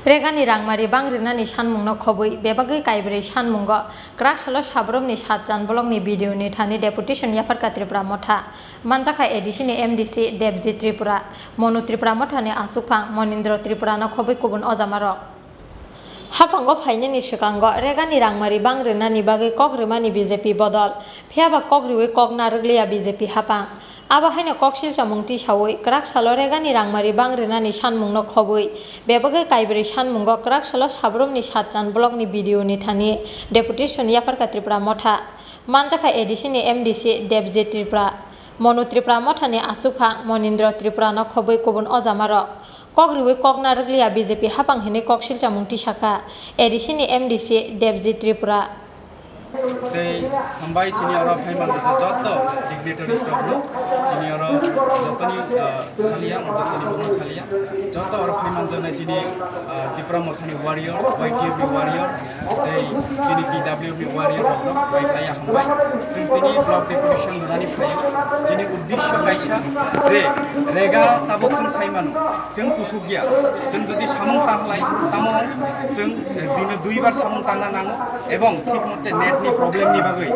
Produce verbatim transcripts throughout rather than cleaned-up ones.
Regani rangmari bang rinani sanmungno khobwi bebagwi kaibrwi sanmungo kwrak salo sabrumni satchan blockni B D O ni thani deputation yapharkha Tripura Motha. Manjakha A D C ni M D C Debjit Tripura, Monu Tripura Mothani achukphang Monindra Tripurano khobwi kubun ojamarok. Haphango phainani swkango regani rangmari bang rinani bagwi kok rimani B J P bodol, phiyaba kok riwi kok narwkliya B J P haphang. Abo haino kok silchamung tisawi kwrak salo regani rangmari bang rinani sanmungno khobwi bebagwi kaibrwi sanmungo kwrak salo sabrumni satchan blockni B D O ni thani deputation yapharkha Tripura Motha. Manjakha A D C ni M D C Debjit Tripura, Monu Tripura Mothani achukphang Monindra Tripurano khobwi kubun ojamarok. Kok riwi kok narwkliya B J P haphang hinwi kok silchamung tisakha A D C ni M D C Debjit Tripura. Tei hambai chini oro phai manjak jotto dignitaries rokno, chini oro jotoni, ah, saliya, jotoni bumo saliya, jotto oro phai manjaknai chini, ah, Tipra Mothani warrior, Y T F ni warrior, tei chini T W ni warrior rokno bai khlaiya hambai. Chwng tini block deputation rwnani phaio. Chini uddesyo kaisa je rega tabuk chwng sai mano, chwng kusuk ya. Chwng jodi samung tang lai, tamo chwng, eh, dino duibar samung tangna nango, ebong thik mote net ni problem ni bagwi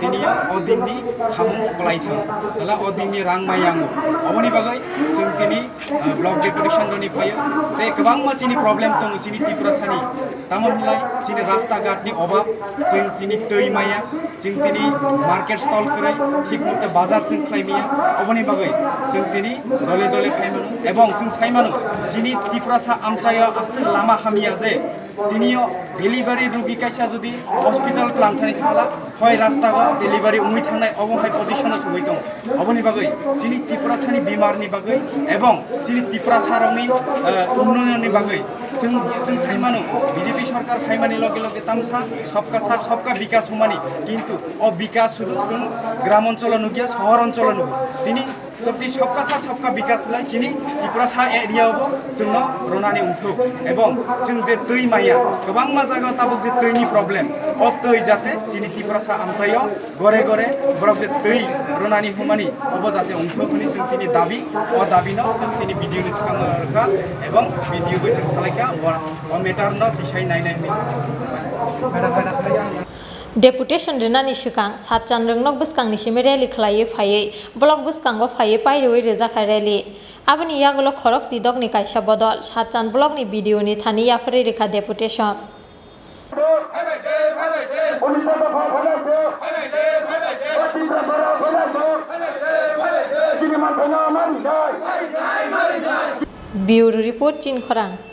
tini o din ni samung kwlai thango. Hala o din ni rang mai yango. Oboni bagwi chwng tini ah, block deputation roni phaio. Tei kwbangma chini problem tongo chini Tiprasani. Tamo hinlai chini rasta ghat ni obab, chwng chini twi maya, chwng tini market stall kwrwi, thik mote bazar chwng khlai maya. Oboni bagwi chwng tini dole dole phai mano. Ebong chwng sai mano, chini Tiprasa amchaio aswk lama hamya je, tinio delivery rugi kaisa jodi hospital twlang thani thangla, hoi rasta o delivery wngwi thangnai, obo hai position o sogwi tongo. Oboni bagwi chini Tiprasani bimar ni bagwi ebong chini Tiprasa rokni, eh, unnoyon ni bagwi chwng, chwng sai mano, B J P sorkar phaimani loge loge tamsa sabka sath sabka bikas hwnmani, kintu o bikas sudu chwng gram oncholo nukya, sohor oncholo nugo. Tini Sabti sabka sa sabka bikas lai chini Tiprasa area o bo chwngno ronani wngthok. Ebong chwng je twi maya, kwbangma jaga tabuk je twi ni problem, o twi jate chini Tiprasa amchaio gore gore borok je twi ronani hwnmani obo jate wngthok hwnwi chwng tini dabi, o dabi no chwng tini B D O ni swkango rwkha ebong B D O bai chwng salaikha, o, o matter no tisai nainai hwnwi sakha. Deputation rinani swkang satchan rwngnok bwskangni simi rally khwlaiwi phaiwi block bwskango phaiwi pairwi rwjakha rally. Aboni yagulo khorok chidokni kaisa bodol satchan blockni B D O ni thani yapharwi rwkha deputation. Bureau Report, Chinkhorang.